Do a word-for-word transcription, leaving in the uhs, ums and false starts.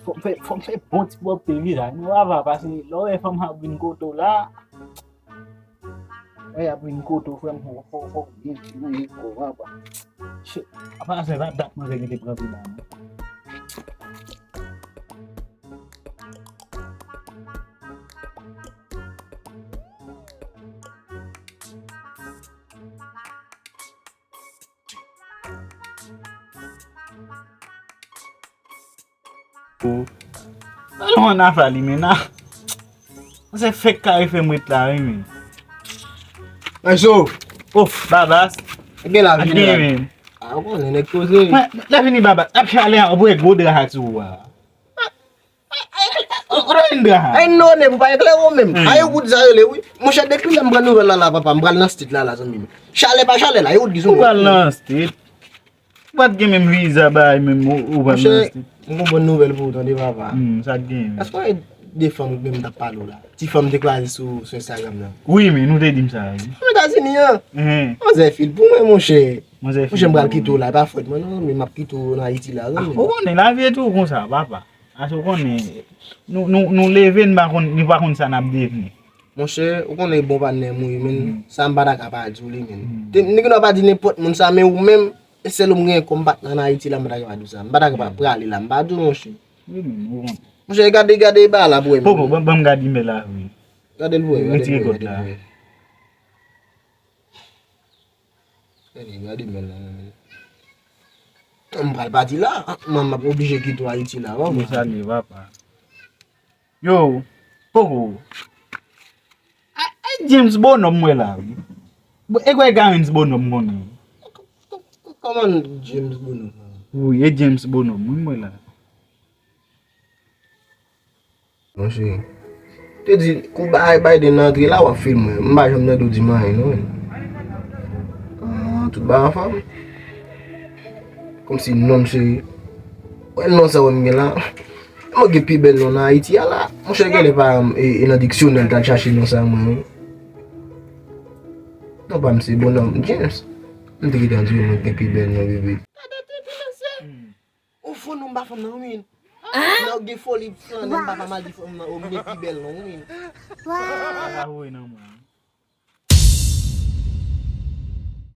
Fò m fè, fò m fè bon ti pwòpte vizaj mwen, papa, paske lè w wè fanm ap vin kote w la, lè y ap vin kote w, frè m, fò, fò, fò w byen fini, papa. Shit, apa se pa dat mwen te pran pi la, non. Alon ann afè li, men nan. Se fèk kare fè m ret la, wi, men. Mwen so. Ouf, babas. Gen la vi la. Men. A, ou konnen nèg koze. Mwen, lè fini, babas. Ap chale an, ou wè gwo dra ak sou ou a. Ou konnen dra a. Ay, non, nèg, ou pa eklere ou menm. Hmm. Ay, wout sa rele, wi. Monchè, depi lè m pran nouvèl la, la, papa, m pral nan state la, la, zanmi m. Chale pa chale la, e wout ki sou. Ou pral nan state. Ou pa t gen menm viza bay menm ou, ou pral nan state. Monchè, m gon bon nouvèl pou ou tande, papa. Hmm, sa k gen? Èske w wè de fanm menm m t ap pale w la? Ti fanm te kwaze sou, sou Instagram nan. Wi, men nou te di m sa, wi. Etazini an. Hen. Manzè fil pou mwen, monchè. Monchè fil pou mwen. Monchè, m pral kite w la, e pa fòt mwen, non, men m ap kite w nan Ayiti la, wi. Ah, ou konnen, lavi e tou konsa, papa. Ase w konnen, nou, nou, nou leve, nou pa konn, nou pa konn sa n ap devni. Monchè, ou konnen bon patnè m wi, men sa m pa ta ka pa di w li, men. Te, nèg nan pa di nenpòt moun sa, men ou menm, e sèl ou m gen kòm patnè ann Ayiti la, m pa ta ka pa di w sa. M pa ta ka pa prale la, m pa di w, monchè. Wi, men, ou konnen. Monchè, gade, gade ba la pou wè, men. Poko, ban, ban m gade imèl la, wi. Gade l pou wè, gade l pou wè, gade l pou wè. Gade, gade men la, men. M pral pati la, man, m ap oblije kite w Ayiti la, wi. Mwen salye, papa. Yo, poko. A, e James Bonhomme mwen la, wi. Bon, e kwè Garens Bonhomme konnen. Kòman James Bonhomme? Wi, e James Bonhomme, wi, mwen la. Monchè. Te di, kou bay Biden nan antre la, w ap filme. M pa janm tande w di m anyen, non. Ah, tout bagay anfòm. Kòmsi non, monchè. Wè non sa w wè m gen la. Mwen gen pi bèl non nan Ayiti a la. Monchè, genlè pa, e, e nan diksyonè l t al chache non sa mwen, wi. Non pa m se Bonhomme James. M te gentan di w mwen gen pi bèl non, bebe. Ou fò non m pa fanm nan, wi. Nan gen foli flannen, m pa pa mal di fanm nan, o, m gen pi bèl non, wi. Ala voye nan mwen.